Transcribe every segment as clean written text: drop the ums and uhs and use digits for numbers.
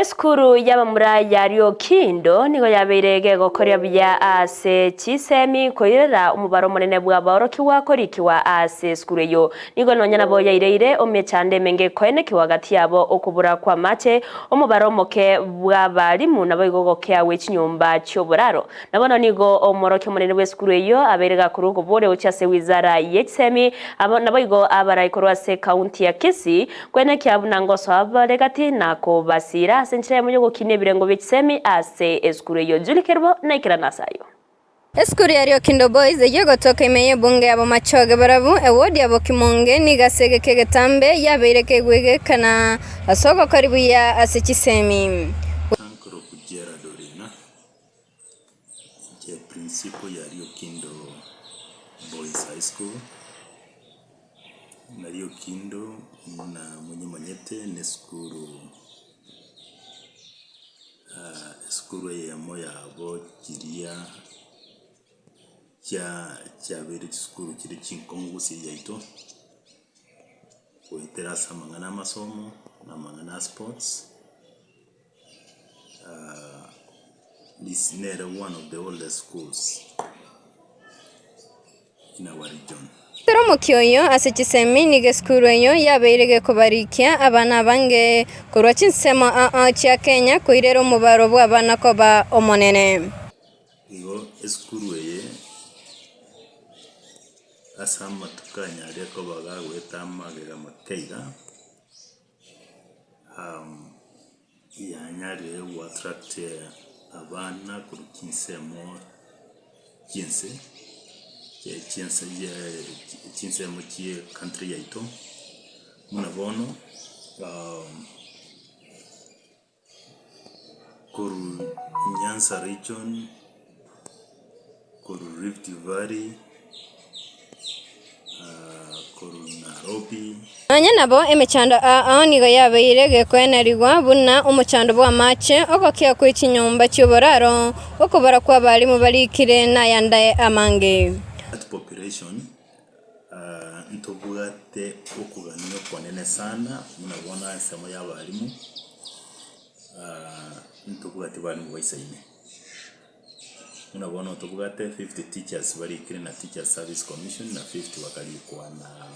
Esukuru y'abamura ya Riokindo nigo yabeire gegokoria buya ase chisemi koirera omobaro omonene bw'abaorokigwa korikigwa ase esukuru eyio. Nigo nonya nabo yaireire emechando emenge koenekigwa gati yabo okobura kw'amache, omobaro omoke bw'abalimu naboigo gokea gwe chinyomba chi'oboraro. Na bono nigo omworokia omonene bw'esukuru eyio abeire gakorwa okoboria gochia ase wizara ye chisemi abo naboigo abarai korwa ase ekaunti ya Kisii kwenekia buna ngosoa bare gati na kobasiira ase enchera eyemo y'ogokinia ebirengo bie chisemi ase esukuru eyio. Julie Kerubo naikerane ase ayio. Esukuru ya Riokindo Boys eyio egotoka ime y'ebunge ya Bomachoge Borabu, ewodi ya Bokimonge, nigo ase egeka egetambe yabeire kegoigekana ase ogokori buya ase chisemi. Nkorokwa Gerald Orina, Inche principal ya Riokindo Boys High School, na Riokindo buna monyemanyete na esukuru esukuru eyemo yabo chiria chia chiabeire chisukuru chire chinkong'u gusii yaito, goetera ase amang'ana amasomo na amang'ana a sports. This nere one of the oldest schools in our region. Ekero omokia oyo ase chisemi nigo esukuru eyio yabeire gekobarikia abana abange korwa chinsemo ao chia Kenya koirera omobaro bw'abana koba omonene. Igo esukuru eye ase amatuko anyarire koba gagoeta amagega make iga. Yanyarire go attract abana korwa chinsemo chi'ense, chi'ense chinsemo chie country yaito, buna bono Korwa Nyanza region, korwa Rift Valley, korwa Nairobi. Nonya nabo emechando ao nigo yabeire gekoenerigwa buna omochando bw'amache, ogokea kwe chinyomba chi'oboraro, okobora kw'abalimu barikire, nayande amange. That population ntobwate okogania okonene sana buna bono ensemo ya abalimu, ntobwati balimu baisaine. Buna bono ntobwate 50 teachers barikire na Teachers Service Commission na 50 bakarikwa na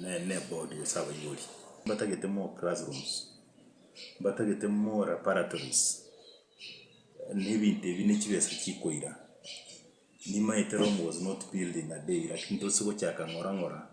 ne ne board gose abaibori. Mbatagete more classrooms, mbatagete more laboratories, na ebinto ebi ne chibesa chikoira. Nimaete Rome was not built in a day lakini tose gochaka ng'ora ng'ora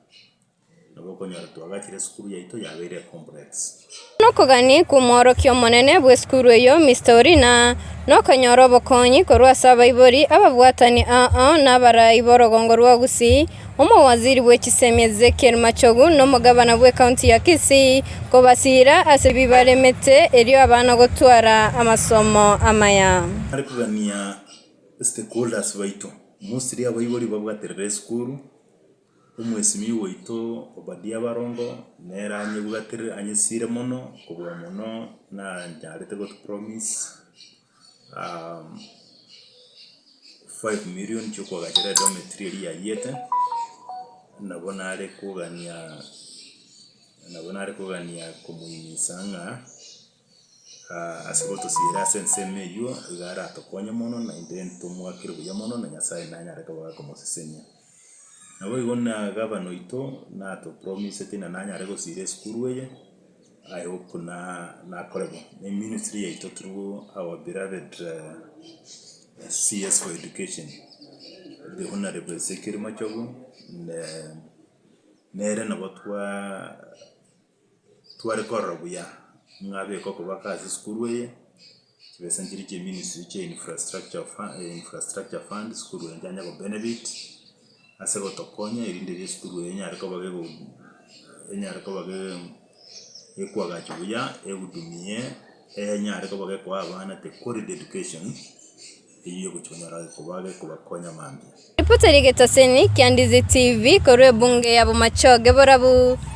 nabo okonyora twagachire esukuru yaito yabeire ecomplex. Nokogania kw'omworokia omonene bw'esukuru eyio Mister Orina nokonyora obokonyi korwa ase abaibori, ababwatani ao na abarai b'orogongo rwa Gusii, omowaziri bw'echisemi Ezekiel Machogu na omogabana bw'ecounty ya Kisii kobasiira ase ebibaremete erio abana gotwara amasomo amaya. Nare kogania Stakeholders baito, mostly abaibori babwaterere esukuru, omwesimigwa oito Obadia Barongo nere anyebwaterere anyesire mono kobua mono nanyarete gotu promise 5 million chiokoagachera edormitory eria yayiete, nabo nare kogania nabo nare kogania komoimisa ng'a. Ase gotosiera ase ensemo eyio, iga aratokonye mono, na intwe ntomoakere buya mono, na Nyasae nanyare koba gakomosesenia. Naboigo na gavana oito natopromisete ng'a nanyare gosira esukuru eye, I hope na nakore bo. Na eministry yaito through our beloved CS for education, the Honourable Ezekiel Machogu, nere nabo twaa. Tware korora buya ng'a abeke okobaka ase esukuru eye, chibesa nchiria chia eministry chia infrastructure fund infrastructure fund esukuru eye yanye go benefit ase gotokonya erinde erio esukuru eye enyare koba gego enyare koba ge gekoagachwa buya ehudumie enyare koba gekoa abana the quality education eywo egochi konyora koba gekobakonya mambia. Ripoti ria Getaseni kia Ndizi TV korwa ebunge ya Bomachoge Borabu.